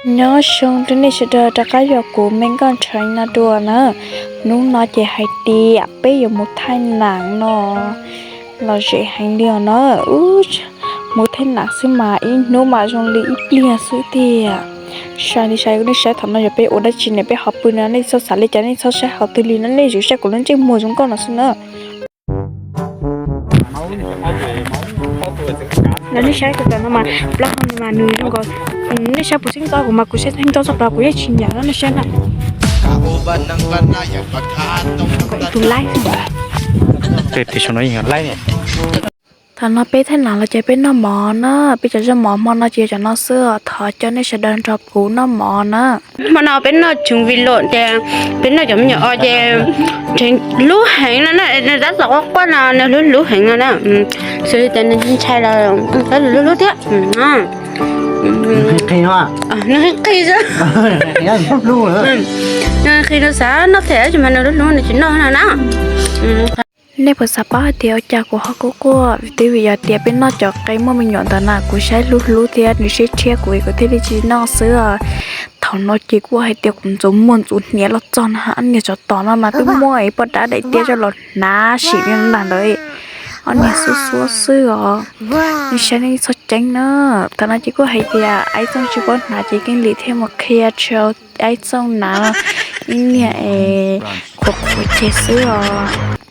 Nyob zoo rau nej sawv daws rov qab yog kuv me nkauj ntshav no dua na. Hnub no ces hais tias peb yuav mus thaij nam no los zem heev li os na. Ub, mus thaij nam xwb mas ib hnub mas zoo li ib pliag xwb tiag. Sai li sai, nej saib thaum no yog peb ua dab tsi ne, peb ho pw no nej txhob xav li cas, nej txhob saib hauv twg li no, nej tsuas saib kuv lub ntsej muag zoo nkauj no xwb na. Los nej saib tus tom no mas plaub hau mas nws zoo nkaus, nej saib puas xeeb ntau, kuv mas kuv saib xeeb ntau txog plaws kuv yeej tsis nyiam no, nej saib na. Kom ib tug laib. Thaum no peb thaij nam los ces peb noj mov na, peb cov zaub mov hmo no ces yog cov no xwb os, thov coj nej sawv daws nrog kuv noj mov na. Hmo no peb noj tshwm vim lom ces peb noj cov me nyuam os ces ntshe hlub heev no na, tab tom quaj quaj no nws hlub hlub heev no na. Xws li tias nws ntshai los hlub hlub thiab. Nws qhib qhib xwb, nws qhib, nws xav noj them tsis mas nws hlub hlub nws tsis noj no na. Nej puas xav paub hais tias ua cas kuv ho quaj quaj? Twb vim yog tias peb noj cov qe muaj me nyuam ntawd na, kuv saib hlub hlub thiab nws siab rhiab kuv, kuv thiaj li tsis noj xwb os. Thaum no ces kuj hais tias kuv ntxuav muag ntxuav hniav los txog na, niag tsov tom no mas twb muab ib pob dab daim tiab coj los hnav sim li ntag ntawd. Ob niag xub xuab xwb os. Nej saib nej txhob ceeb na. Thaum no ces kuj hais tias Aib Txooj tsis paub hnav ces Keeb Lim thiaj mus qhia rau Aib Txooj hnav ib niag es qhuav qhuav ceg xwb os.